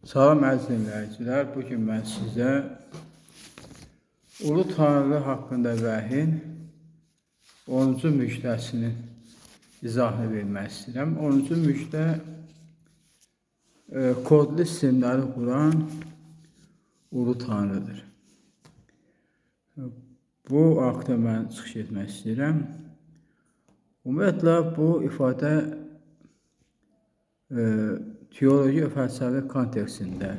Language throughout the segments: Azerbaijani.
Salam əziz dinləyicilər, bu gün mən sizə Ulu Tanrı haqqında vəhin 10-cu müjdəsinin izahını vermək istəyirəm. 10-cu müjdə kodlu sistemləri quran Ulu Tanrıdır. Bu haqda mən çıxış etmək istəyirəm. Ümumiyyətlə, bu ifadə teoloji və fəlsəfi kontekstində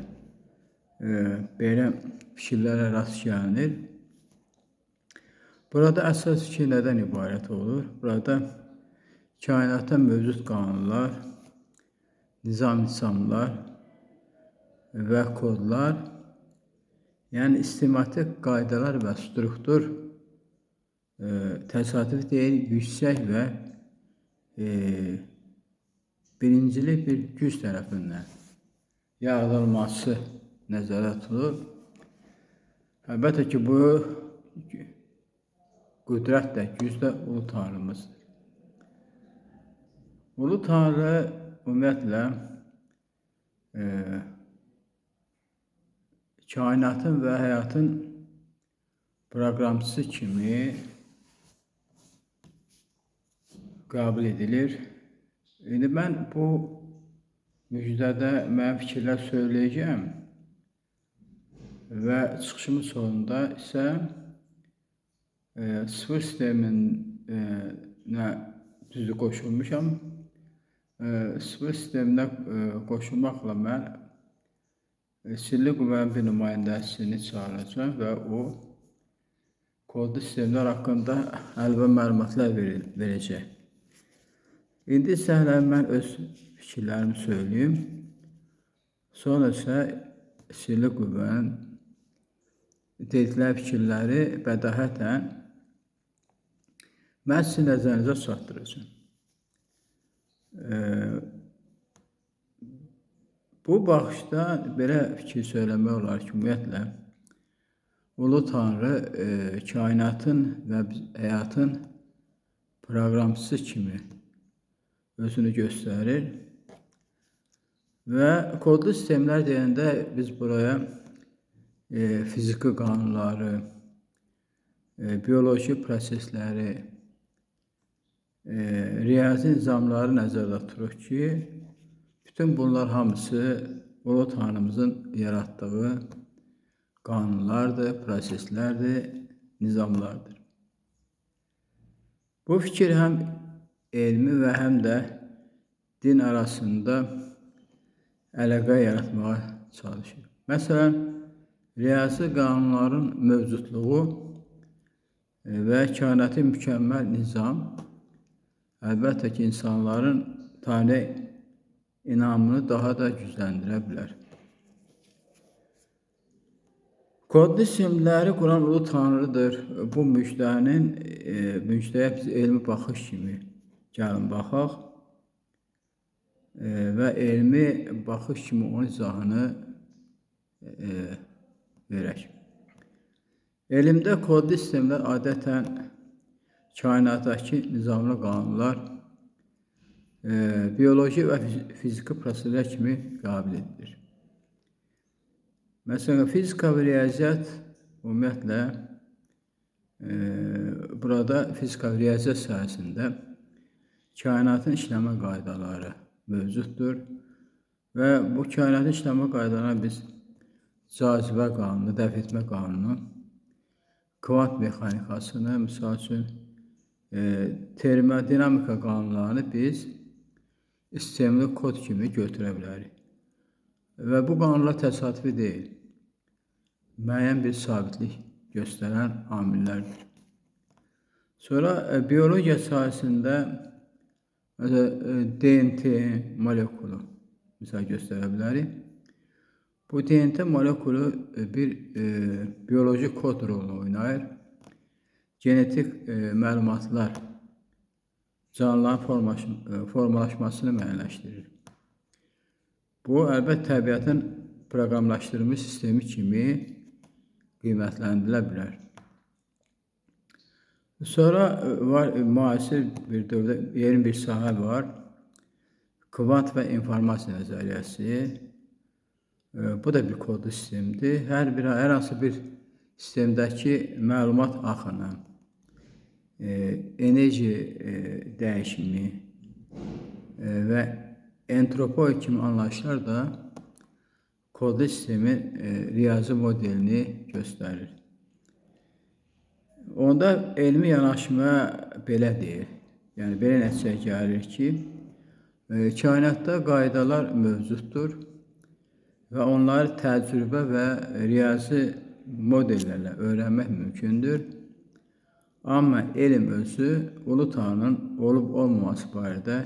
belə fikirlərə rast gəlinir. Burada əsas fikir nədən ibarət olur? Burada kainatda mövcud qanunlar, nizam-nizamlar və kodlar, yəni sistematik qaydalar və struktur təsadüf deyil, yüksək və birincilik bir güc tərəfindən yaradılması nəzərdə tutulur. Əlbəttə ki, bu qüdrət də, güc də Ulu Tanrımızdır. Ulu Tanrı ümumiyyətlə kainatın və həyatın proqramçısı kimi qəbul edilir. İndi mən bu müjdədə mənim fikirlər söyləyəcəyəm və çıxışımın sonunda isə sıfır sisteminə düzdür qoşulmuşam. Sıfır sisteminə qoşulmaqla mən sirli qüvvənin bir nümayəndəsini çağıracağam və o kodlu sistemlər haqqında əlavə məlumatlar verəcək. İndi isə hələ mən öz fikirlərimi söyləyim. Sonra isə sirli qüvvənin dedikləri fikirləri bədahətən mən sizin nəzərinizə çatdıracağam. Bu baxışda belə fikir söyləmək olar ki, ümumiyyətlə, Ulu Tanrı kainatın və həyatın proqramçısı kimi özünü göstərir və kodlu sistemlər deyəndə biz buraya fiziki qanunları, bioloji prosesləri, riyazi nizamları nəzərdə tuturuq ki, bütün bunlar hamısı Ulu Tanrımızın yaratdığı qanunlardır, proseslərdir, nizamlardır. Bu fikir həm elmi və həm də din arasında əlaqə yaratmağa çalışır. Məsələn, riyazi qanunların mövcudluğu və kainatı mükəmməl nizam əlbəttə ki, insanların Tanrıya inamını daha da gücləndirə bilər. Kodlu sistemləri quran Ulu Tanrıdır. Bu müjdəyə biz elmi baxış kimi gəlin baxaq və elmi baxış kimi onun izahını verək. Elmdə kodlu sistemlər adətən kainatdakı nizamlı qanunlar, bioloji və fiziki proseslər kimi qəbul edilir. Məsələn, fizika və riyaziyyat ümumiyyətlə burada fizika və riyaziyyat sahəsində kainatın işləmə qaydaları mövcuddur və bu kainatın işləmə qaydalarına biz cazibə qanunu, dəf etmə qanunu, kvant mexanikasını, misal üçün termodinamika qanunlarını biz sistemli kod kimi götürə bilərik. Və bu qanunlar təsadüfi deyil, müəyyən bir sabitlik göstərən amillərdir. Sonra biologiya sahəsində məsələn, DNT molekulu misal göstərə bilərik. Bu DNT molekulu bir bioloji kod rolunu oynayır. Genetik məlumatlar canlıların formalaşmasını müəyyənləşdirir. Bu, əlbəttə, təbiətin proqramlaşdırılmış sistemi kimi qiymətləndirilə bilər. Sonra var müasir bir dövrdə yeni bir sahə var. Kvant və informasiya nəzəriyyəsi. Bu da bir kodlu sistemdir. Hər hansı bir sistemdəki məlumat axını, enerji dəyişimi və entropi kimi anlayışlar da kodlu sistemin riyazi modelini göstərir. Onda elmi yanaşma belə deyir. Yəni belə nəticəyə gəlir ki, kainatda qaydalar mövcuddur və onları təcrübə və riyazi modellərlə öyrənmək mümkündür. Amma elm özü Ulu Tanrının olub-olmaması barədə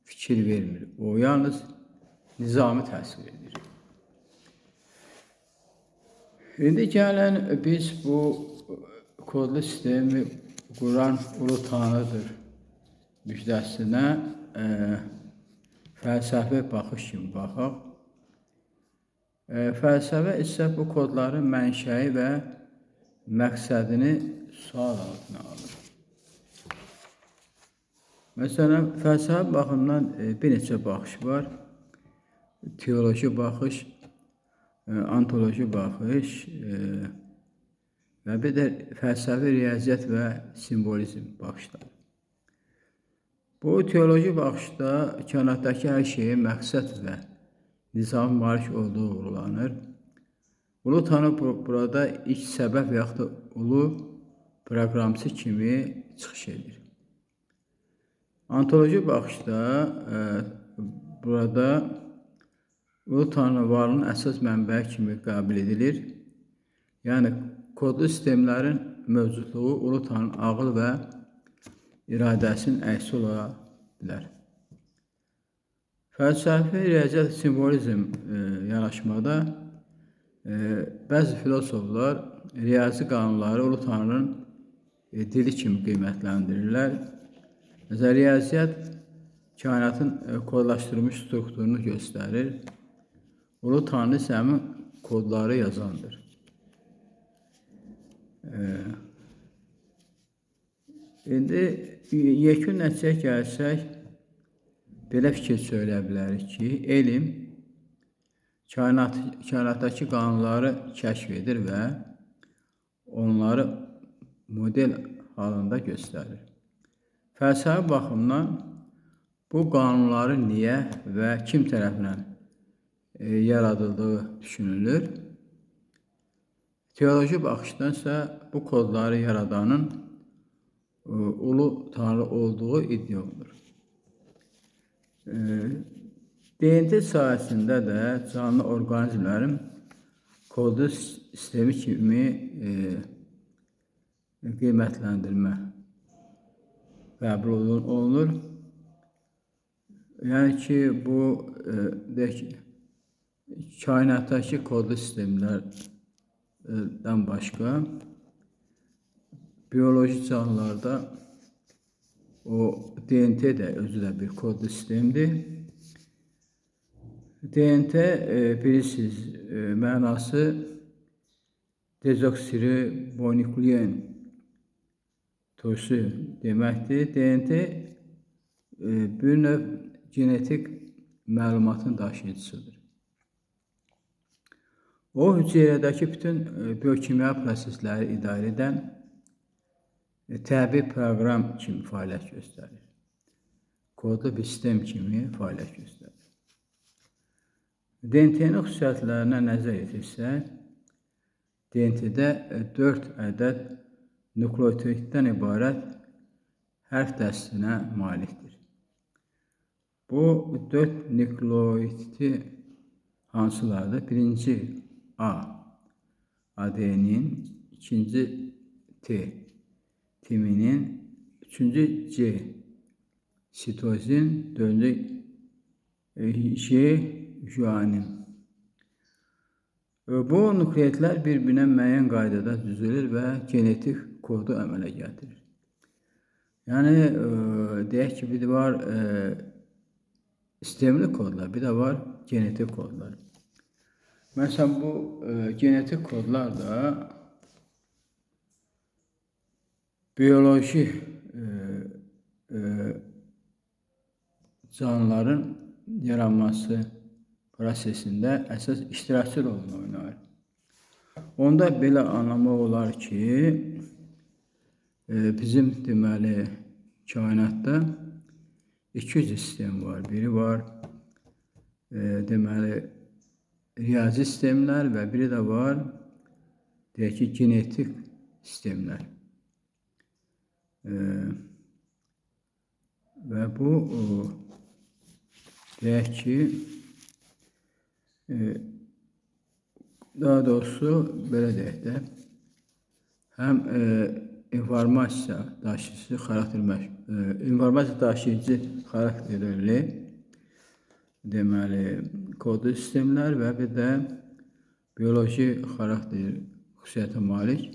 fikir vermir. O yalnız nizamı təsvir edir. İndi gəlin biz bu kodlu sistemi quran Ulu Tanrıdır müjdəsinə fəlsəfi baxış kimi baxaq. Fəlsəfə isə bu kodların mənşəyi və məqsədini sual altına alır. Məsələn, fəlsəfə baxımından bir neçə baxış var. Teoloji baxış, antoloji baxış və bir də fəlsəfi riyaziyyat və simvolizm baxışları. Bu teoloji baxışda kainatdakı hər şeyin məqsəd və nizama malik olduğu vurğulanır. Ulu Tanrı burada ilk səbəb və yaxud da ulu proqramçı kimi çıxış edir. Antoloji baxışda burada Ulu Tanrı varlığının əsas mənbəyi kimi qəbul edilir. Yəni, kodlu sistemlərin mövcudluğu Ulu Tanrının ağıl və iradəsinin əksi ola bilər. Fəlsəfi riyaziyyat simvolizm yanaşmada bəzi filosoflar riyazi qanunları Ulu Tanrının dili kimi qiymətləndirirlər. Məsələn, riyaziyyat kainatın kodlaşdırılmış strukturunu göstərir. Ulu Tanrı isə həmin kodları yazandır. İndi yekun nəticəyə gəlsək, belə fikir söyləyə bilərik ki, elm kainatdakı qanunları kəşf edir və onları model halında göstərir. Fəlsəfi baxımdan bu qanunları niyə və kim tərəfindən yaradıldığı düşünülür. Teoloji baxışdan isə bu kodları yaradanın Ulu Tanrı olduğu iddia olunur. DNT sahəsində də canlı orqanizmlərin kodlu sistemi kimi qiymətləndirmə qəbul olunur. Yəni ki, bu deyək ki, kainatdakı kodlu sistemlərdən başqa bioloji canlılarda o DNT də özü də bir kodlu sistemdir. DNT bilirsiniz, mənası dezoksiribonuklein turşu deməkdir. DNT bir növ genetik məlumatın daşıyıcısıdır. O, hüceyrədəki bütün biokimya prosesləri idarə edən təbii proqram kimi fəaliyyət göstərir. Kodlu bir sistem kimi fəaliyyət göstərir. DNT-nin xüsusiyyətlərinə nəzər yetirsək, DNT-də 4 ədəd nukleotiddən ibarət hərf dəstinə malikdir. Bu 4 nukleotidi hansılardır? Birinci A, adenin, ikinci T, timinin, üçüncü C, sitozin, dördüncü G, guanin. Bu nukleotidlər bir-birinə müəyyən qaydada düzülür və genetik kodu əmələ gətirir. Yəni, deyək ki, bir də var sistemli kodlar, bir də var genetik kodlar. Məsələn, bu genetik kodlar da bioloji canlıların yaranması prosesində əsas iştirakçı rolunu oynayır. Onda belə anlamaq olar ki, bizim deməli kainatda iki cür sistem var. Biri var deməli riyazi sistemlər və biri də var deyək ki, genetik sistemlər. Və bu deyək ki, daha doğrusu belə deyək də, həm informasiya daşıyıcı xarakter, informasiya daşıyıcı xarakterli deməli kodlu sistemlər və bir də bioloji xarakter xüsusiyyətə malik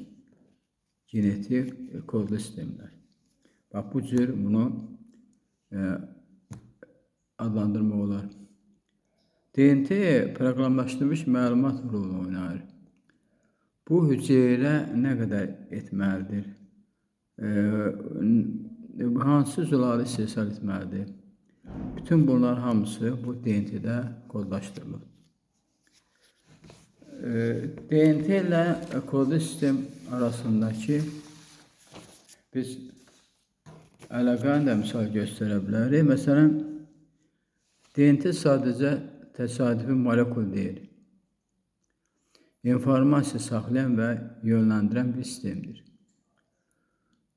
genetik kodlu sistemlər. Bax, bu cür bunu adlandırmaq olar. DNT proqramlaşdırılmış məlumat rolunu oynayır. Bu hüceyrə nə qədər etməlidir? Hansı zülalı istehsal etməlidir? Bütün bunlar hamısı bu DNT-də kodlaşdırılır. DNT ilə kodlu sistem arasındakı biz əlaqəni də misal göstərə bilərik. Məsələn, DNT sadəcə təsadüfi molekul deyil. İnformasiya saxlayan və yönləndirən bir sistemdir.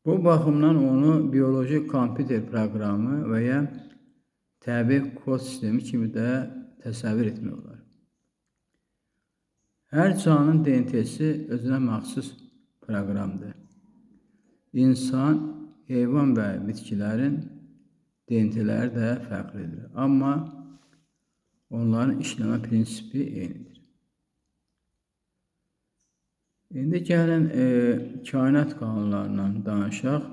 Bu baxımdan onu bioloji kompüter proqramı və ya təbii kod sistemi kimi də təsəvvür etmək olar. Hər canlının DNT-si özünə məxsus proqramdır. İnsan, heyvan və bitkilərin DNT-ləri də fərqlidir. Amma onların işləmə prinsipi eynidir. İndi gəlin kainat qanunlarından danışaq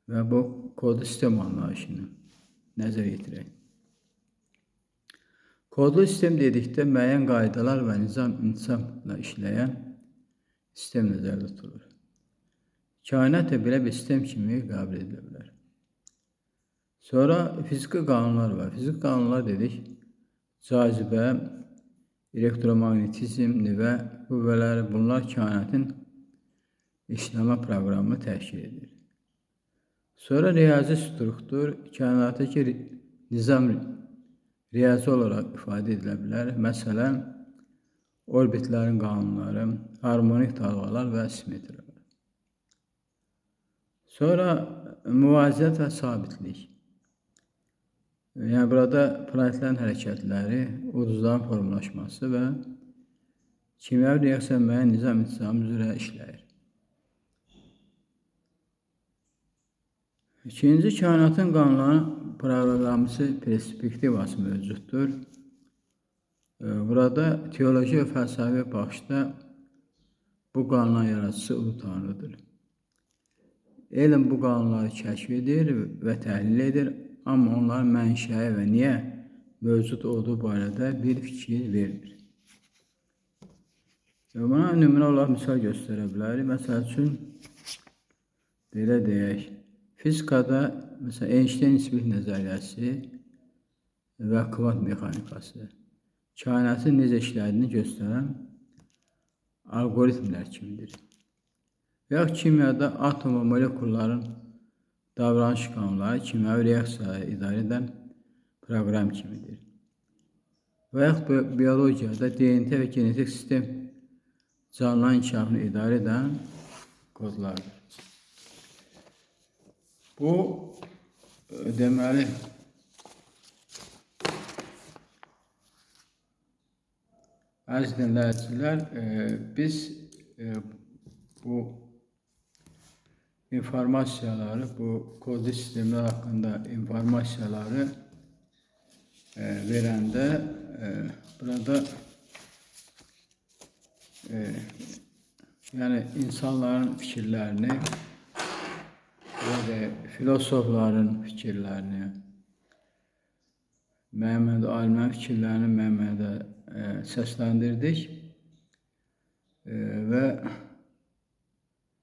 və bu kodlu sistem anlayışını nəzər yetirək. Kodlu sistem dedikdə müəyyən qaydalar və nizam-intizamla işləyən sistem nəzərdə tutulur. Kainat da belə bir sistem kimi qəbul edilə bilər. Sonra fiziki qanunlar var. Fiziki qanunlar dedik, cazibə, elektromaqnetizm, nüvə qüvvələri, bunlar kainatın işləmə proqramını təşkil edir. Sonra riyazi struktur, kainatdakı nizam riyazi olaraq ifadə edilə bilər. Məsələn, orbitlərin qanunları, harmonik dalğalar və simmetrilər. Sonra müvazinət və sabitlik. Yəni, burada planetlərin hərəkətləri, ulduzların formalaşması və kimyəvi reaksiya müəyyən nizam-intizam üzrə işləyir. İkinci, kainatın qanunlarının proqramçı perspektivası mövcuddur. Burada teoloji və fəlsəfi baxışda bu qanunların yaradıcısı Ulu Tanrıdır. Elm bu qanunları kəşf edir və təhlil edir, amma onların mənşəyi və niyə mövcud olduğu barədə bir fikir vermir. Buna nümunə olaraq misal göstərə bilərik. Məsəl üçün, belə deyək, fizikada məsələn, Einstein nisbət nəzəriyyəsi və kvant mexanikası kainatın necə işlədiyini göstərən alqoritmlər kimidir. Və yaxud kimyada atom və molekulların davranış qanunları kimyəvi reaksiyaları idarə edən proqram kimidir. Və yaxud biologiyada DNT və genetik sistem canlıların inkişafını idarə edən kodlardır. Bu, deməli, əziz dinləyicilər, biz bu informasiyaları, bu kodlu sistemlər haqqında informasiyaları verəndə burada yəni insanların fikirlərini və filosofların fikirlərini, müəyyən alimlərin fikirlərini müəyyən səsləndirdik və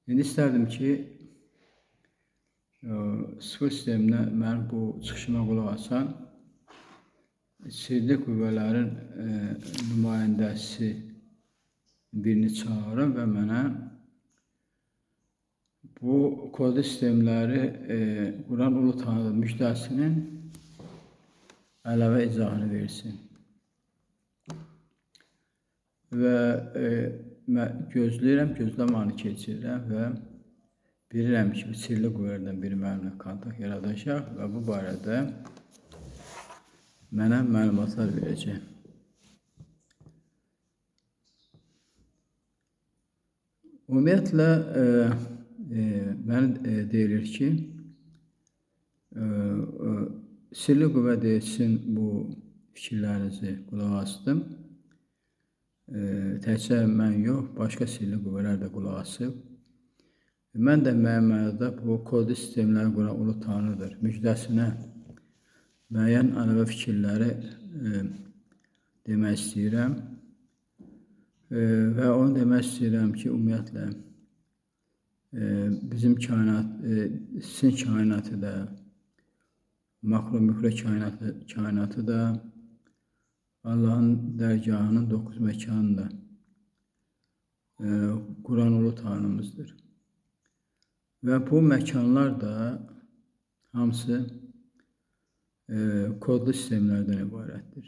indi istərdim ki, sıfır sisteminə mənim bu çıxışıma qulaq asan sirli qüvvələrin nümayəndəsi birini çağırın və mənə bu kodlu sistemləri quran Ulu Tanrı müjdəsinin əlavə izahını versin. Və gözləyirəm, gözləməni keçirirəm və bilirəm ki, bu sirli qüvvələrdən biri mənimlə kontakt yaradacaq və bu barədə mənə məlumatlar verəcək. Ümumiyyətlə, mənə deyilir ki, sirli qüvvə deyilsin bu fikirlərinizi qulaq astım. Təkcə mən yox, başqa sirli qüvvələr də qulaq asıb. Mən də müəyyən mənada bu kodlu sistemləri quran Ulu Tanrıdır müjdəsinə müəyyən əlavə fikirləri demək istəyirəm. Və onu demək istəyirəm ki, ümumiyyətlə, bizim kainat, sizin kainatı da, makro-mikro kainatı da, Allahın dərgahının 9 məkanı da quran Ulu Tanrımızdır. Və bu məkanlar da hamısı kodlu sistemlərdən ibarətdir.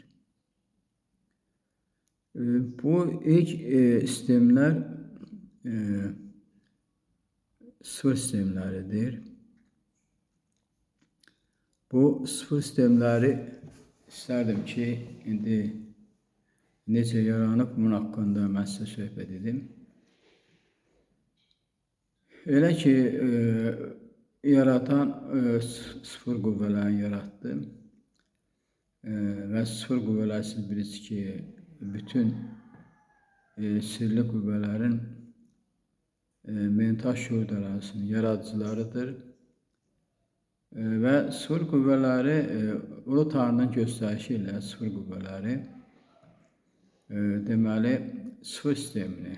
Bu ilk sistemlər sıfır sistemləridir. Bu sıfır sistemləri istərdim ki, indi necə yaranıb bunun haqqında mən sizə söhbət edim. Elə ki, yaradan sıfır qüvvələrini yaratdı və sıfır qüvvələr siz bilirsiniz ki, bütün sirli qüvvələrin mental şuur dərəcəsinin yaradıcılarıdır. Və sıfır qüvvələri Ulu Tanrının göstərişi ilə sıfır qüvvələri deməli sıfır sistemini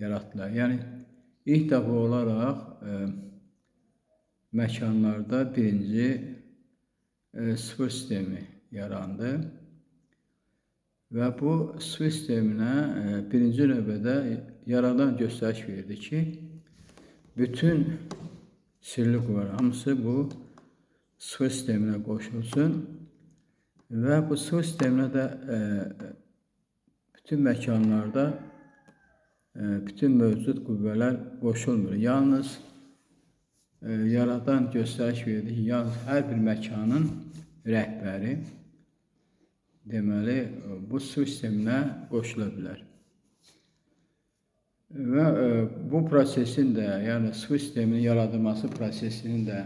yaratdılar. Yəni, ilk dəfə olaraq məkanlarda birinci sıfır sistemi yarandı. Və bu sıfır sisteminə birinci növbədə yaradan göstəriş verdi ki, bütün sirli qüvvələr hamısı bu sıfır sisteminə qoşulsun və bu sıfır sisteminə də bütün məkanlarda bütün mövcud qüvvələr qoşulmur. Yalnız yaradan göstəriş verdi ki, yalnız hər bir məkanın rəhbəri deməli, bu sıfır sisteminə qoşula bilər. Və bu prosesin də, yəni sıfır sisteminin yaradılması prosesinin də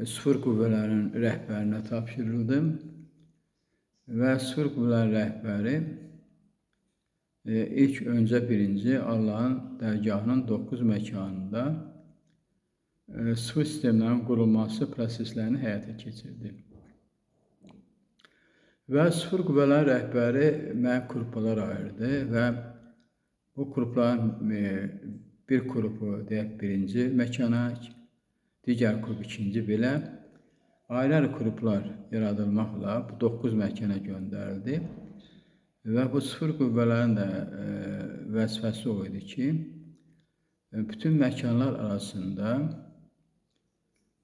sıfır qüvvələrin rəhbərinə tapşırıldı. Və sıfır qüvvələrin rəhbəri ilk öncə birinci Allahın dərgahının 9 məkanında sıfır sistemlərin qurulması proseslərini həyata keçirdi. Və sıfır qüvvələrin rəhbəri müəyyən qruplara ayırdı və bu qrupların bir qrupu deyək birinci məkana, digər qrup ikinci belə ayrı-ayrı qruplar yaradılmaqla bu 9 məkana göndərildi. Və bu sıfır qüvvələrin də vəzifəsi o idi ki, bütün məkanlar arasında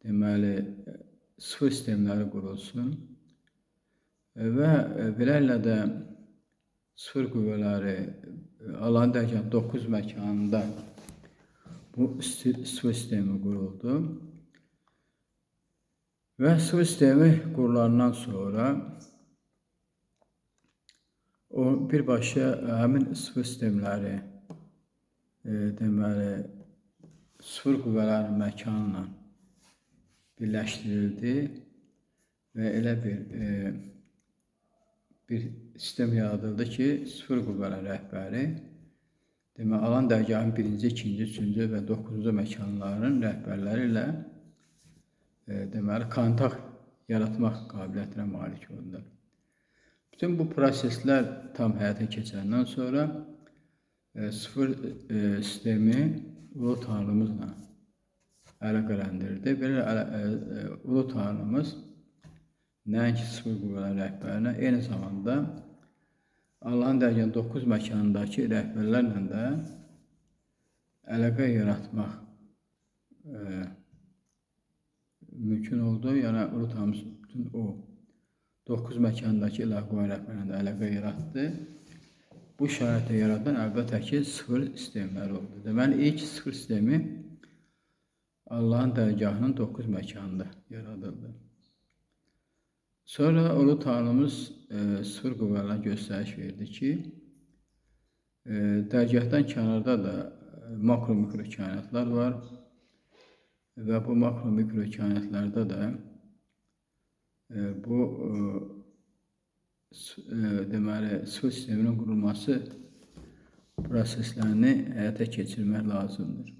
deməli sıfır sistemləri qurulsun. Və beləliklə də sıfır qüvvələri Allahın dərgahının 9 məkanında bu sıfır sistemi quruldu. Və sıfır sistemi qurulandan sonra o birbaşa həmin sıfır sistemləri deməli sıfır qüvvələrin məkanla birləşdirildi və elə bir sistem yaradıldı ki, sıfır qüvvələr rəhbəri demək, Allahın dərgahının birinci, ikinci, üçüncü və 9-cu məkanlarının rəhbərləri ilə deməli, kontakt yaratmaq qabiliyyətinə malik oldular. Bütün bu proseslər tam həyata keçəndən sonra sıfır sistemi Ulu Tanrımızla əlaqələndirdi. Belə Ulu Tanrımız Nəinki sıfır qüvvələr rəhbərinə, eyni zamanda Allahın dərgahının 9 məkanındakı rəhbərlərlə də əlaqə yaratmaq mümkün oldu. Yəni, Ulu Tanrımız bütün o 9 məkandakı ilahi qüvvə rəhbərinə də əlaqə yaratdı. Bu şəraitə yaradan əlbəttə ki, sıfır sistemləri oldu. Deməli, ilk sıfır sistemi Allahın dərgahının 9 məkanında yaradıldı. Sonra Ulu Tanrımız sıfır qüvvələrinə göstəriş verdi ki, dərgahdan kənarda da makro-mikro kainatlar var və bu makro-mikro kainatlarda da bu deməli, sıfır sisteminin qurulması proseslərini həyata keçirmək lazımdır.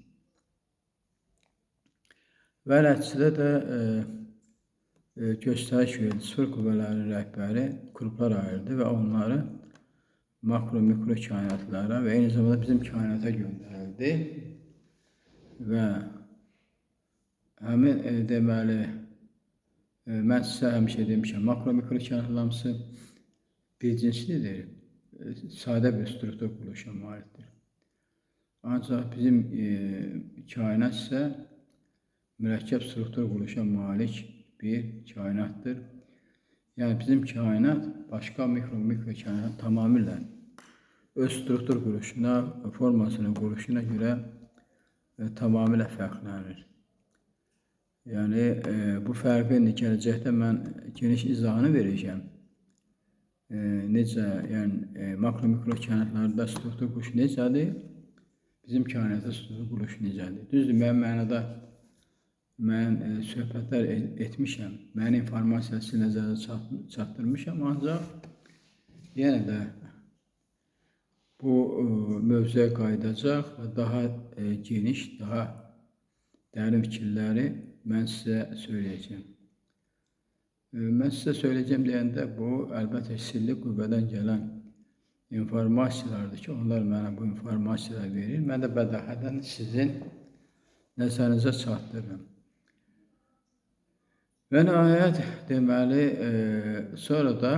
Və nəticədə də göstəriş verdi. Sıfır qüvvələrinin rəhbəri qruplar ayırdı və onları makro-mikro kainatlara və eyni zamanda bizim kainata göndərildi. Və həmin deməli, mən sizə həmişə demişəm, makro-mikro kainatlar hamısı bir cinslidir, sadə bir struktur quruluşa malikdir. Ancaq bizim kainat isə mürəkkəb struktur quruluşa malik bir kainatdır. Yəni, bizim kainat başqa mikro-mikro kainat tamamilə öz struktur quruluşuna, formasına, quruluşuna görə tamamilə fərqlənir. Yəni, bu fərqin gələcəkdə mən geniş izahını verəcəm. Necə, yəni, makro-mikro kainatlarda struktur quruluşu necədir? Bizim kainatda struktur quruluşu necədir? Düzdür, müəyyən mənada mən söhbətlər etmişəm, mən informasiya sizin nəzərə çatdırmışam, ancaq yenə də bu mövzuya qayıdacaq və daha geniş, daha dərin fikirləri mən sizə söyləyəcəm. Mən sizə söyləyəcəm deyəndə bu, əlbəttə, sirli qüvvədən gələn informasiyalardır ki, onlar mənə bu informasiyaları verir. Mən də bədahədən sizin nəzərinizə çatdırıram. Və nəhayət, deməli, sonra da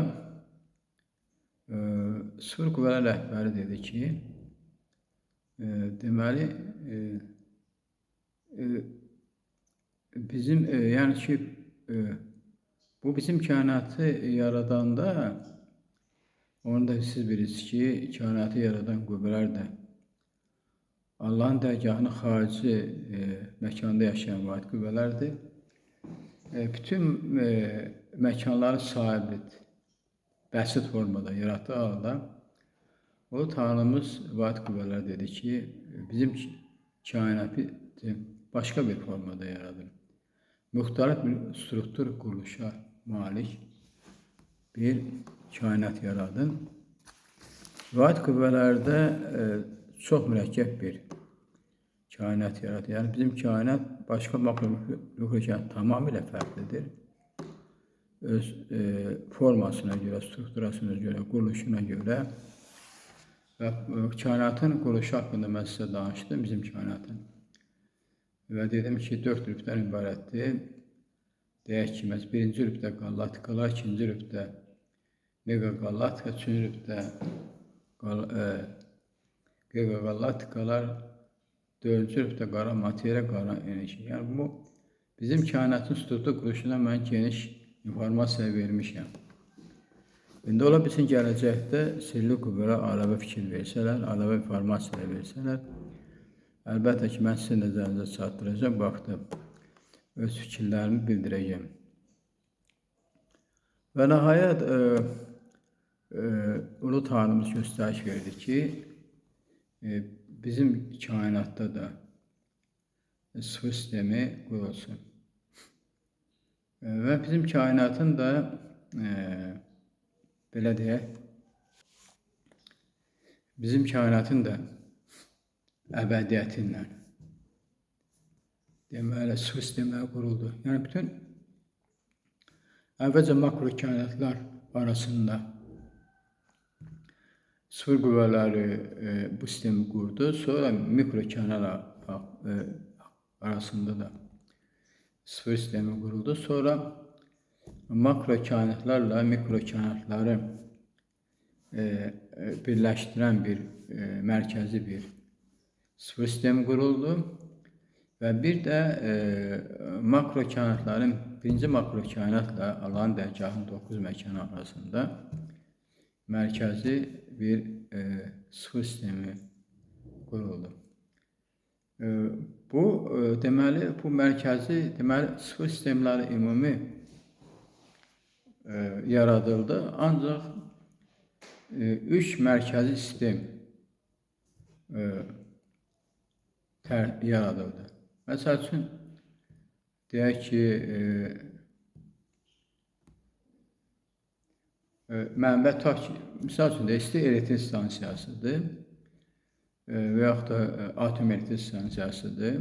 sıfır qüvvələr rəhbəri dedi ki, deməli, bizim, yəni ki, bu bizim kainatı yaradanda, onu da siz bilirsiniz ki, kainatı yaradan qüvvələr də Allahın dərgahının xarici məkanda yaşayan vahid qüvvələrdir. Bütün məkanların sahibidir. Bəsit formada yaratdığı halda o Tanrımız vahid qüvvələr dedi ki, bizim kainatı başqa bir formada yaradır. Müxtəlif bir struktur quruluşa malik bir kainat yaradın. Vahid qüvvələrdə çox mürəkkəb bir kainat yaradır. Yəni, bizim kainat başqa makro kainat tamamilə fərqlidir. Öz formasına görə, strukturasına görə, quruluşuna görə və kainatın quruluşu haqqında mən sizə danışdım, bizim kainatın. Və dedim ki, 4 rübdən ibarətdir. Deyək ki, məhz birinci rübdə qallaktikalar, ikinci rübdə megaqallaktika, üçüncü rübdə gigaqallaktikalar, dördüncü rübdə qara materiya, qara enerji. Yəni, bu, bizim kainatın struktur quruluşuna mən geniş informasiya vermişəm. İndi ola bilsin gələcəkdə sirli qüvvələr əlavə fikir versələr, əlavə informasiya versələr, əlbəttə ki, mən sizin nəzərinizə çatdıracağım, bu haqda öz fikirlərimi bildirəcəm. Və nəhayət, Ulu Tanrımız göstəriş verdi ki, bizim kainatda da sıfır sistemi qurulsun. Və bizim kainatın da, belə deyək, bizim kainatın da əbədiyyəti ilə, deməli, sıfır sistemləri quruldu. Yəni, bütün əvvəlcə makro kainatlar arasında sıfır qüvvələri bu sistemi qurdu. Sonra mikro kainatlar arasında da sıfır sistemi quruldu. Sonra makro kainatlarla mikro kainatları birləşdirən bir mərkəzi bir sıfır sistemi quruldu. Və bir də makro kainatların, birinci makro kainatla Allahın dərgahının 9 məkanı arasında mərkəzi bir sıfır sistemi quruldu. Bu deməli, bu mərkəzi, deməli, sıfır sistemləri ümumi yaradıldı. Ancaq 3 mərkəzi sistem yaradıldı. Məsəl üçün, deyək ki, mənbə tutaq ki, misal üçün deyək, isti elektrik stansiyasıdır və yaxud da atom elektrik stansiyasıdır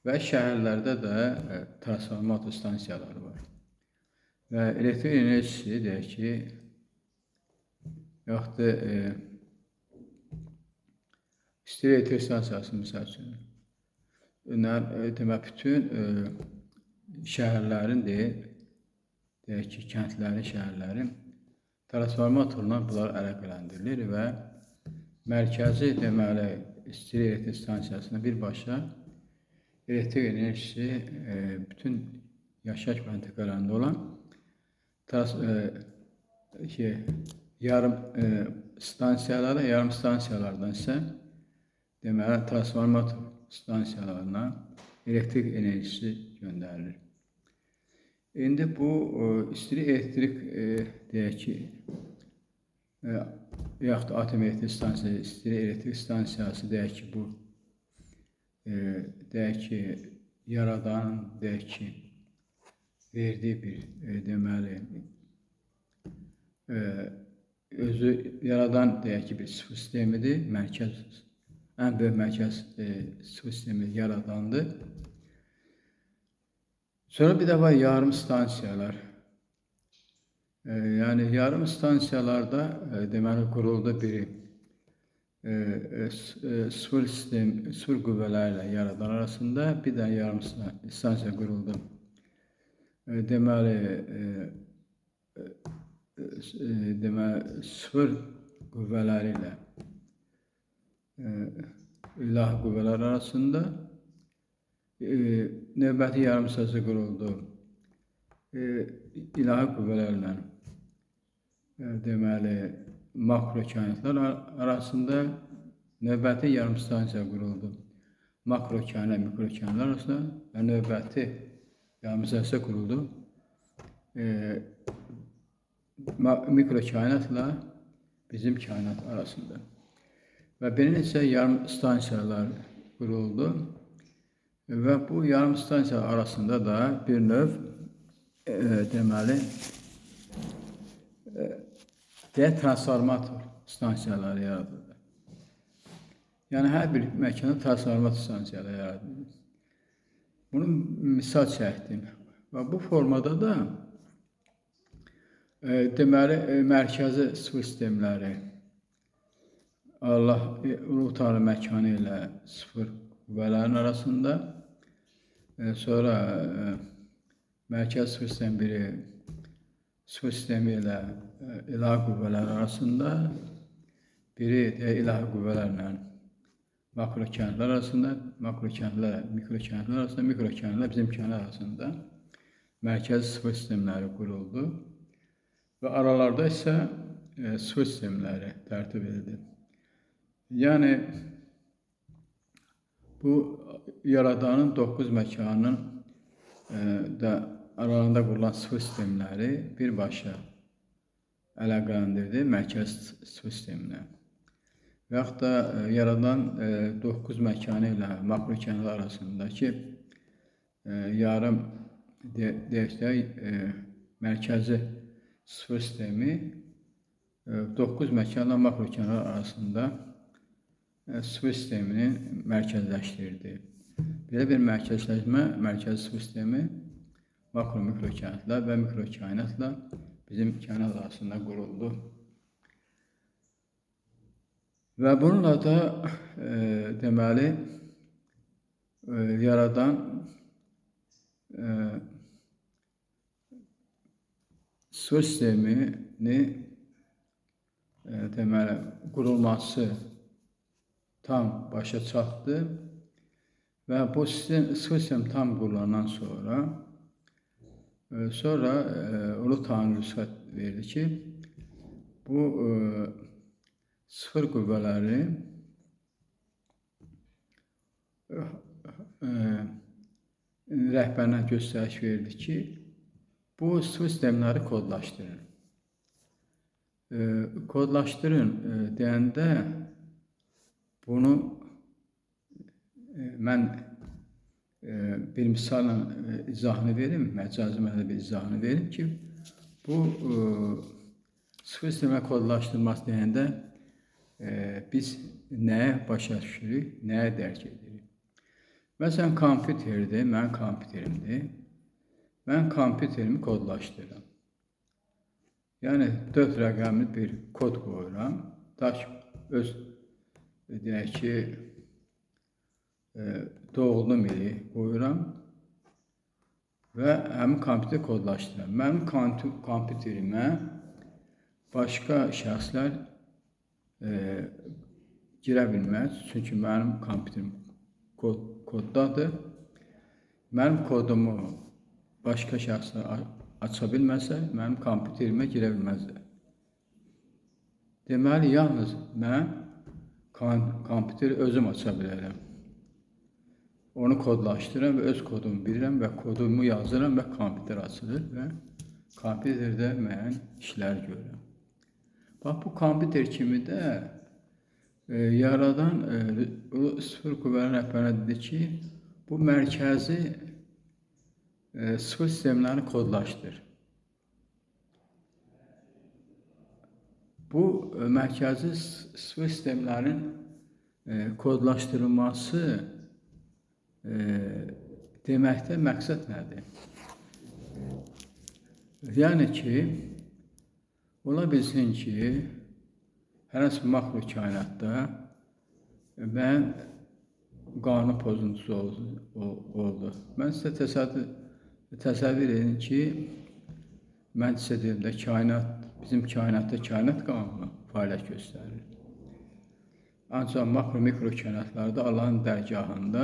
və şəhərlərdə də transformator stansiyaları var. Və elektrik enerjisi, deyək ki, yaxud da isti elektrik stansiyası, misal üçün, demək, bütün şəhərlərin, deyək ki, kəndlərin, şəhərlərin transformatorla bunlar əlaqələndirilir və mərkəzi, deməli, isti elektrik stansiyasına birbaşa elektrik enerjisi bütün yaşayış məntəqələrində olan yarım stansiyalara, yarım stansiyalardan isə deməli, transformator stansiyalarına elektrik enerjisi göndərilir. İndi bu istilik elektrik, deyək ki, yaxud da atom elektrik stansiyası, istilik elektrik stansiyası, deyək ki, bu, deyək ki, yaradan, deyək ki, verdiyi bir, deməli, özü yaradan, deyək ki, bir sıfır sistemidir, mərkəz, ən böyük mərkəz sıfır sistemi yaradandır. Sonra bir də var yarım stansiyalar. Yəni, yarım stansiyalarda, deməli, quruldu biri sıfır sistem, sıfır qüvvələri ilə yaradan arasında bir də yarım stansiya quruldu. Deməli, sıfır qüvvələri ilə ilahi qüvvələr arasında növbəti yarım stansiya quruldu. İlahi qüvvələrlə, deməli, makro kainatlar arasında növbəti yarım stansiya quruldu. Makro kainat, mikro kainatlar arasında və növbəti yarım stansiya quruldu. Mikro kainatla bizim kainat arasında. Və bir neçə yarım stansiyalar quruldu. Və bu yarım stansiya arasında da bir növ, deməli, deyək, transformator stansiyaları yaradıldı. Yəni, hər bir məkanda transformator stansiyaları yaradıldı. Bunu misal çəkdim. Və bu formada da, deməli, mərkəzi sıfır sistemləri Allah, Ruh Tanrı məkanı ilə sıfır qüvvələrin arasında, sonra mərkəz sıfır sistem biri sıfır sistemi ilə ilahi qüvvələr arasında, biri də ilahi qüvvələrlə makro kainatlar arasında, makro kainatlar mikro kainatlar arasında, mikro kainatlar bizim kainat arasında mərkəzi sıfır sistemləri quruldu və aralarda isə sıfır sistemləri tərtib edildi. Yəni, bu yaradanın 9 məkanının da aralarında qurulan sıfır sistemləri birbaşa əlaqələndirdi mərkəz sıfır sisteminə. Və yaxud da yaradan 9 məkanı ilə makro kainatlar arasındakı yarım deyək də, mərkəzi sıfır sistemi 9 məkanla makro kainatlar arasında sıfır sistemini mərkəzləşdirdi. Belə bir mərkəzləşmə, mərkəzi sıfır sistemi makro mikro kainatlar və mikro kainatla bizim kainat arasında quruldu. Və bununla da deməli, yaradan Sıfır sistemini deməli, qurulması tam başa çatdı və bu sistem, sıfır sistem tam qurulandan sonra Ulu Tanrı rüsxət verdi ki, bu sıfır qüvvələri rəhbərinə göstəriş verdi ki, bu sıfır sistemləri kodlaşdırın. Kodlaşdırın deyəndə bunu mən bir misalla izahını verim, məcazi mənada bir izahını verim ki, bu sıfır sistemə kodlaşdırması deyəndə biz nəyə başa düşürük, nəyə dərk edirik? Məsələn, kompüterdir, mənim kompüterimdir. Mən kompüterimi kodlaşdırıram. Yəni, 4 rəqəmli bir kod qoyuram. Ta ki, öz, deyək ki, doğulum ili qoyuram və həmin kompüteri kodlaşdırıram. Mənim kompüterimə başqa şəxslər girə bilməz. Çünki mənim kompüterim koddadır. Mənim kodumu başqa şəxslər aça bilməsə, mənim kompüterimə girə bilməzlər. Deməli, yalnız mən kompüteri özüm aça bilərəm. Onu kodlaşdırıram və öz kodumu bilirəm və kodumu yazıram və kompüter açılır və kompüterdə müəyyən işlər görürəm. Bax, bu kompüter kimi də yaradan sıfır qüvvənin rəhbərinə dedi ki, bu mərkəzi sıfır sistemlərini kodlaşdır. Bu mərkəzi sıfır sistemlərin kodlaşdırılması deməkdə məqsəd nədir? Yəni ki, ola bilsin ki, hər hansı makro kainatda mənim qanun pozuntusu oldu. Mən sizə təsəvvür edin ki, mən sizə deyim də, kainat, bizim kainatda kainat qanunu fəaliyyət göstərir. Ancaq makro-mikro kainatlarda Allahın dərgahında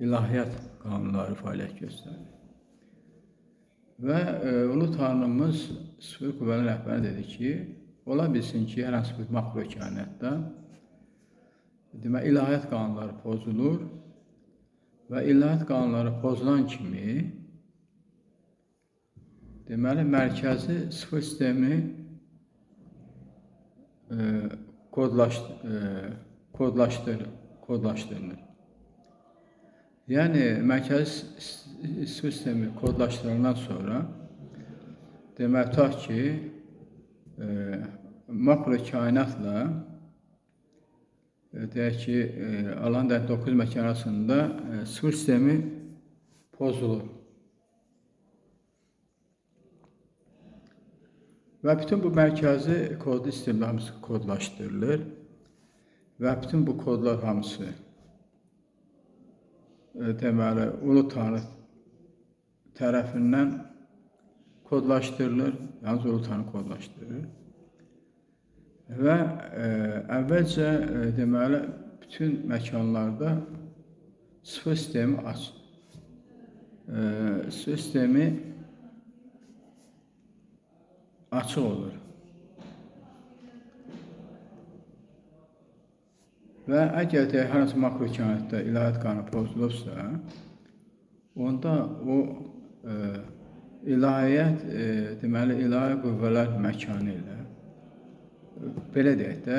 ilahiyyat qanunları fəaliyyət göstərir. Və Ulu Tanrımız sıfır qüvvənin rəhbəri dedi ki, ola bilsin ki, hər hansı bir makro kainatda demək, ilahiyyat qanunları pozulur və ilahiyyat qanunları pozulan kimi deməli, mərkəzi sıfır sistemi kodlaşdırılır. Yəni, mərkəzi sıfır sistemi kodlaşdırılandan sonra demək, tutaq ki, makro kainatla deyək ki, Allahın 9 məkan arasında sıfır sistemi pozulur. Və bütün bu mərkəzi kodlu sistemlər hamısı kodlaşdırılır və bütün bu kodlar hamısı deməli, Ulu Tanrı tərəfindən kodlaşdırılır, yalnız Ulu Tanrı kodlaşdırılır. Və əvvəlcə deməli, bütün məkanlarda sıfır sistemi sıfır sistemi açıq olur. Və əgər deyək, hər hansı makro kainatda ilahiyyat qanunu pozulubsa, onda o ilahiyyat, deməli, ilahi qüvvələr məkanı ilə, belə deyək də,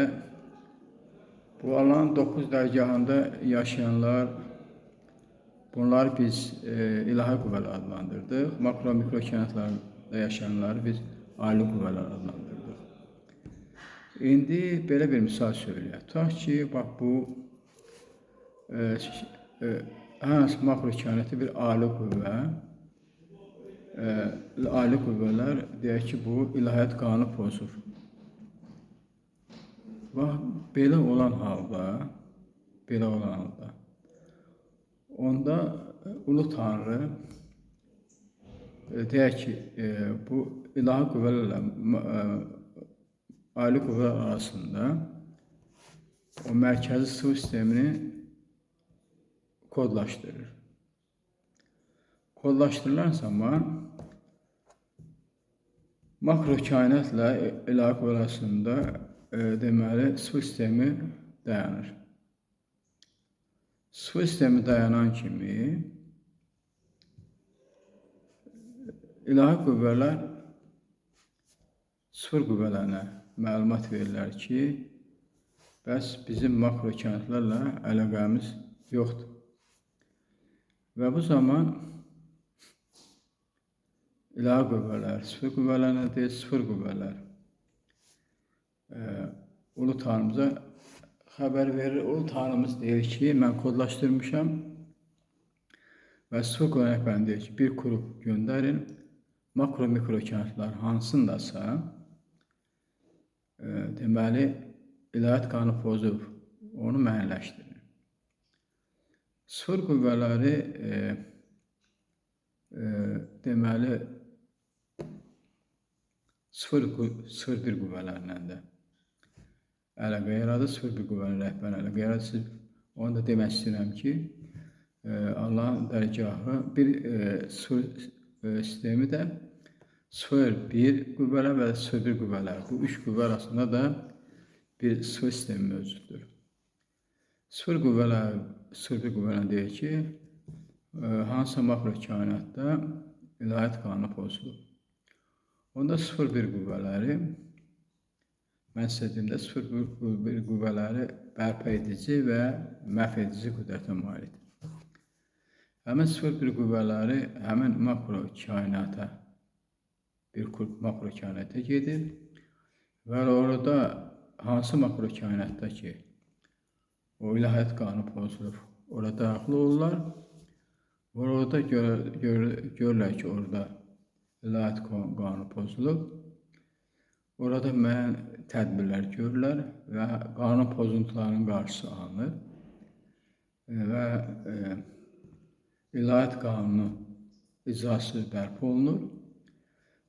bu Allahın 9 dərgahında yaşayanlar, bunları biz ilahi qüvvələr adlandırdıq, makro-mikro kainatlarda yaşayanları biz ali qüvvələr adlandırdıq. İndi belə bir misal söyləyək. Tutaq ki, bax bu hər hansı makro kainatda bir ali qüvvə, ali qüvvələr deyək ki, bu ilahiyyat qanunu pozur. Bax, belə olan halda, onda Ulu Tanrı deyək ki, bu ilahi qüvvələrlə ali qüvvələr arasında o mərkəzi sıvı sistemini kodlaşdırır. Kodlaşdırılan zaman makro kainatla ilahi qüvvələr arasında deməli sıvı sistemi dayanır. Sıvı sistemi dayanan kimi ilahi qüvvələr sıfır qüvvələrinə məlumat verirlər ki, bəs bizim makro kainatlarla əlaqəmiz yoxdur. Və bu zaman ilahi qüvvələr sıfır qüvvələrinə deyil, sıfır qüvvələr Ulu Tanrımıza xəbər verir. Ulu Tanrımız deyir ki, mən kodlaşdırmışam və sıfır qüvvə rəhbərini deyir ki, bir qrup göndərin, makro mikro kainatlar hansındasa deməli, ilahiyyat qanunu pozub, onu müəyyənləşdirir. Sıfır qüvvələri deməli, 0-1 qüvvələrlə də əlaqə yaradır, 0-1 qüvvənin rəhbərinə əlaqə yaradır. Siz, onu da demək istəyirəm ki, Allahın dərgahı bir sıfır sistemi də 0-1 qüvvələr və 0-1 qüvvələr. Bu üç qüvvə arasında da bir sıfır sistemi mövcuddur. Sıfır qüvvələr, 0-1 qüvvələr deyir ki, hansısa makro kainatda ilahiyyat qanunu pozulub. Onda 0-1 qüvvələri, mən sizə deyim də 0-1 qüvvələri bərpa edici və məhv edici qüdrətə malikdir. Həmin 0-1 qüvvələri həmin makro kainata, bir makro kainata gedir və orada hansı makro kainatda ki, o ilahiyyat qanunu pozulub, orada daxil olurlar və orada görürlər ki, orada ilahiyyat qanunu pozulub, orada müəyyən tədbirlər görürlər və qanun pozuntularının qarşısı alınır və ilahiyyat qanunu icrası bərpa olunur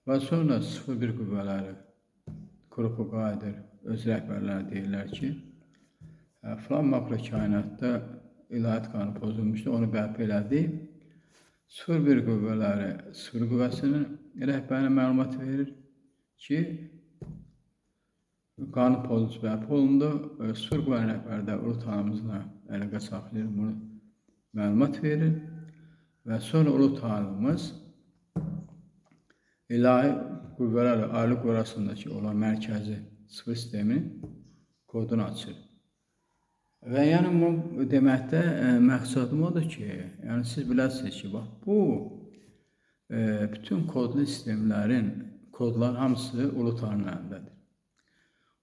və sonra 0-1 qüvvələri qrupu qayıdır, öz rəhbərlərinə deyirlər ki, filan makro kainatda ilahiyyat qanunu pozulmuşdu, onu bərpa elədik. 0-1 qüvvələri sıfır qüvvəsinin rəhbərinə məlumat verir ki, qanun pozuntusu bərpa olundu. Sıfır qüvvənin rəhbəri də Ulu Tanrımızla əlaqə saxlayır, bunu məlumat verir və sonra Ulu Tanrımız ilahi qüvvələrlə ali qüvvə arasındakı olan mərkəzi sıfır sisteminin kodunu açır. Və yəni bu deməkdə məqsədim odur ki, yəni siz biləsiniz ki, bax bu bütün kodlu sistemlərin kodlar hamısı Ulu Tanrının əlindədir.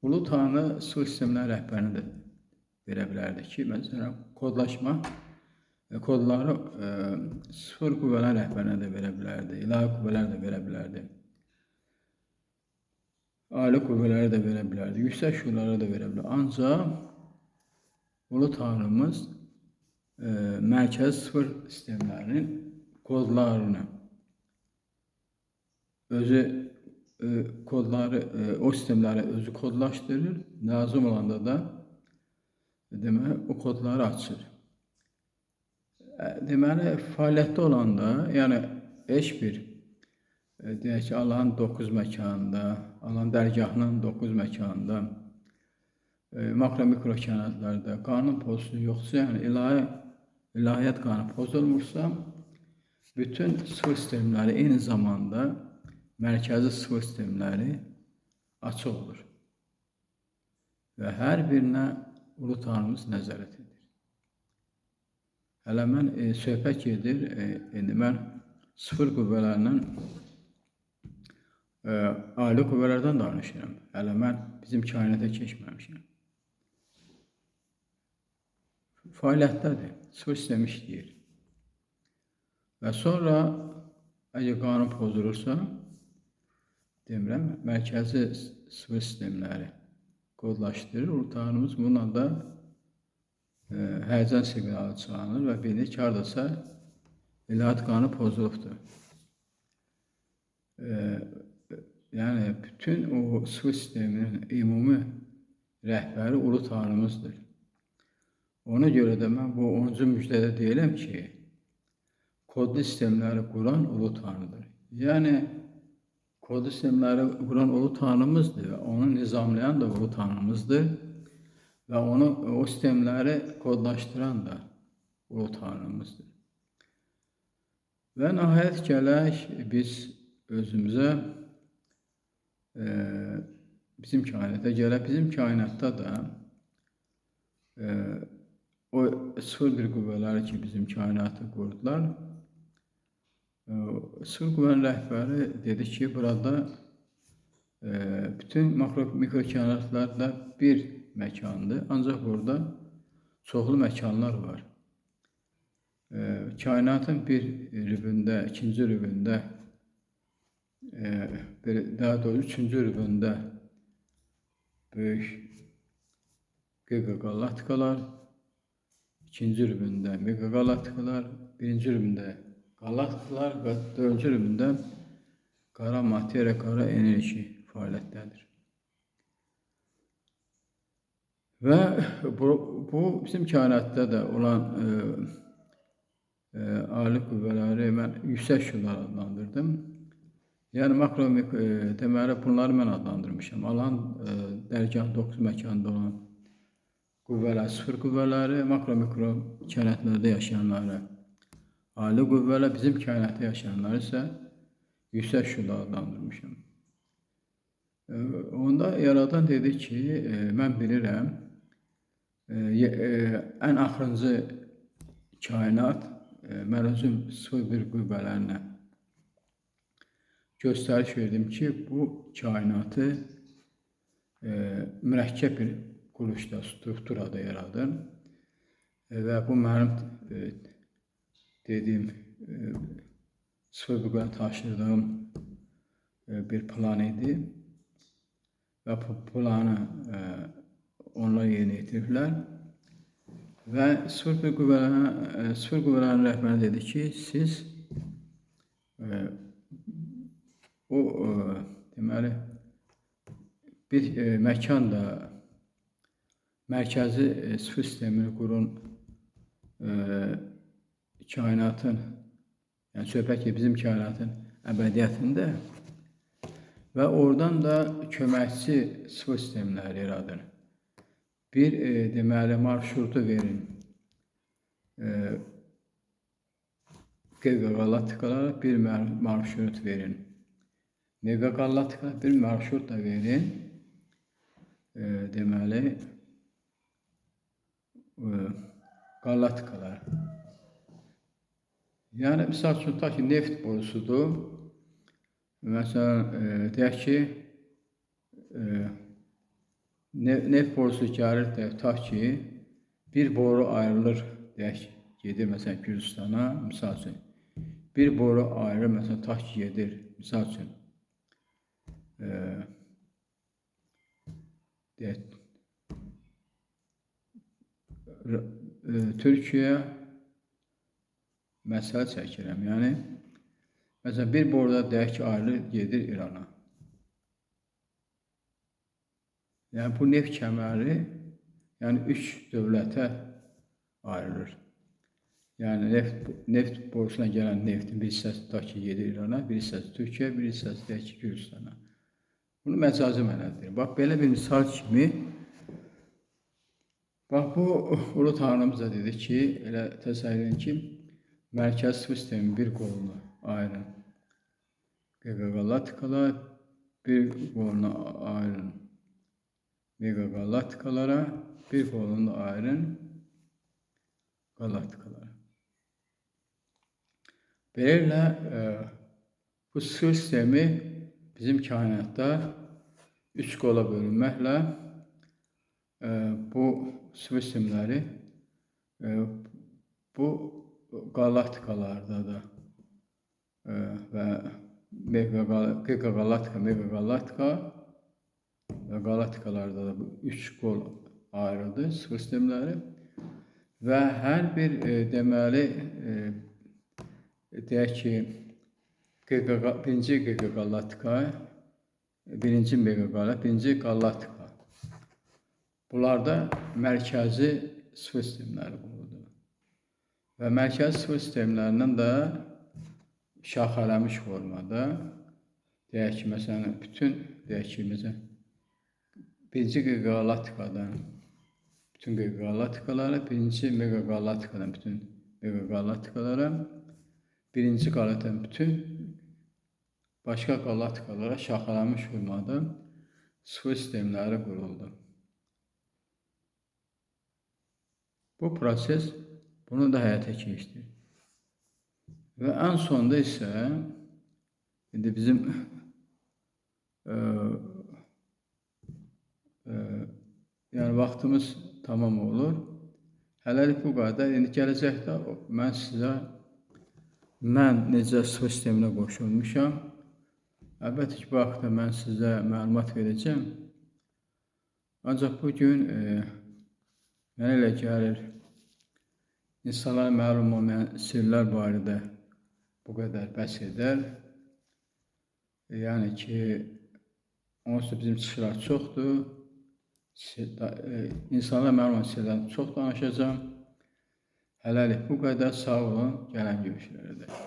Ulu Tanrı sıfır sistemlər rəhbərini də verə bilərdi ki, məsələn kodlaşma kodları sıfır qüvvələr rəhbərinə də verə bilərdi, ilahi qüvvələr də verə bilərdi, ali qüvvələri də verə bilərdi, yüksək şuralara da verə bilərdi. Ancaq Ulu Tanrımız mərkəzi sıfır sistemlərinin kodlarını özü kodları, o sistemləri özü kodlaşdırır, lazım olanda da deməli, o kodları açır. Deməli, fəaliyyətdə olanda, yəni heç bir, deyək ki, Allahın 9 məkanında, Allahın dərgahının 9 məkanında, makro-mikro kainatlarda qanun pozuntusu yoxdursa, yəni ilahiyyat qanunu pozulmursa, bütün sıfır sistemləri eyni zamanda mərkəzi sıfır sistemləri açıq olur. Və hər birinə Ulu Tanrımız nəzarət edir. Hələ mən söhbət gedir, indi mən sıfır qüvvələrindən, ali qüvvələrdən danışıram. Hələ mən bizim kainata keçməmişəm. Fəaliyyətdədir, sıfır sistemi işləyir. Və sonra, əgər qanun pozulursa, demirəm, mərkəzi sıfır sistemləri kodlaşdırır. Ulu Tanrımız bununla da həyəcan siqnalı çalınır və bilir ki, haradasa ilahiyyat qanunu pozulubdur. Yəni, bütün o sıfır sisteminin ümumi rəhbəri Ulu Tanrımızdır. Ona görə də mən bu 10-cu müjdədə deyirəm ki, kodlu sistemləri quran Ulu Tanrıdır. Yəni, kodlu sistemləri quran Ulu Tanrımızdır və onu nizamlayan da Ulu Tanrımızdır və onu, o sistemləri kodlaşdıran da Ulu Tanrımızdır. Və nəhayət gələk biz özümüzə, bizim kainata gələk. Bizim kainatda da o sıfır bir qüvvələri ki, bizim kainatı qurdular, sıfır qüvvənin rəhbəri dedi ki, burada bütün makro, mikro kainatlarda bir məkandır, ancaq burada çoxlu məkanlar var. Kainatın bir rübündə, ikinci rübündə, daha doğrusu üçüncü rübündə böyük giga-galaktikalar, ikinci rübündə mega-galaktikalar, birinci rübündə galaktikalar və dördüncü rübündə qara materiya, qara enerji fəaliyyətdədir. Və bu bizim kainatda da olan ali qüvvələri mən yüksək şüurlar adlandırdım. Yəni, makro, deməli, bunları mən adlandırmışam. Alan dərgahın 9 məkanda olan qüvvələr, sıfır qüvvələri, makro, mikro kainatlarda yaşayanları, ali qüvvələr, bizim kainatda yaşayanları isə yüksək şüurlar adlandırmışam. Onda Yaradan dedi ki, mən bilirəm, ən axırıncı kainat mən özüm sıfır bir qüvvələrlə göstəriş verdim ki, bu kainatı mürəkkəb bir quruluşda, strukturada yaradır. Və bu mənim dediyim, sıfır bir qüvvəni tapşırdığım bir plan idi. Və bu planı onlar yerinə yetiriblər. Və sıfır qüvvələrin rəhbəri dedi ki, siz o, deməli, bir məkanda mərkəzi sıfır sistemini qurun kainatın, yəni söhbət ki, bizim kainatın əbədiyyətində və oradan da köməkçi sıfır sistemləri yaradır. Bir, deməli, marşrutu verin giga-galaktikalara, bir marşrut verin mega-galaktika, bir marşrut da verin deməli, galaktikalar. Yəni, misal üçün, tutaq ki, neft borusudur. Məsələn, deyək ki, neft borusu gəlir, deyək, tutaq ki, bir boru ayrılır, deyək, gedir, məsələn, Gürcüstana, misal üçün. Bir boru ayrılır, məsələn, tutaq ki, gedir, misal üçün, deyək, Türkiyə məsələ çəkirəm. Yəni, məsələn, bir boruda deyək ki, ayrılır, gedir İrana. Yəni, bu neft kəməri, yəni, üç dövlətə ayrılır. Yəni, neft borusuna gələn neftin bir hissəsi tutaq ki, gedir İrana, bir hissəsi Türkiyə, bir hissəsi deyək ki, Gürcüstana. Bunu məcazi mənədir. Bax, belə bir misal kimi, bax, bu Ulu Tanrımız da dedi ki, elə təsəvvür edin ki, mərkəz sistemin bir qolunu ayırın giga-galaktikalara, bir qolunu ayırın mega-galaktikalara, bir qolunu da ayırın galaktikalara. Beləliklə, bu sıfır sistemi bizim kainatda üç qola bölünməklə bu sıfır sistemləri bu galaktikalarda da və giga-galaktika, mega-galaktika və galaktikalarda da bu üç qol ayrıldı sıfır sistemləri və hər bir deməli, deyək ki, birinci giga-galaktika, birinci meqaqalaktika, birinci qalaktika. Bunlarda mərkəzi sıvı sistemləri quruldu. Və mərkəzi sıvı sistemlərindən də şaxələmiş formada, deyək ki, məsələn, bütün, deyək ki, məsələn, birinci qalaktikadan bütün qalaktikalara, birinci meqaqalaktikadan bütün meqaqalaktikalara, birinci qalaktikadan bütün başqa qalaktikalara şaxələnmiş formada sıvı sistemləri quruldu. Bu proses bunu da həyata keçdi. Və ən sonda isə indi bizim yəni vaxtımız tamam olur. Hələlik bu qədər. İndi gələcəkdə mən sizə mən necə sıvı sisteminə qoşulmuşam. Əlbəttə ki, bu haqda mən sizə məlumat verəcəm. Ancaq bu gün mənə elə gəlir, insanlara məlum olmayan sirlər barədə bu qədər bəs edər. Yəni ki, onsuz bizim çıxışlar çoxdur. İnsanlara məlum olan sirlərdən çox danışacağam. Hələlik bu qədər. Sağ olun. Gələn görüşlərə.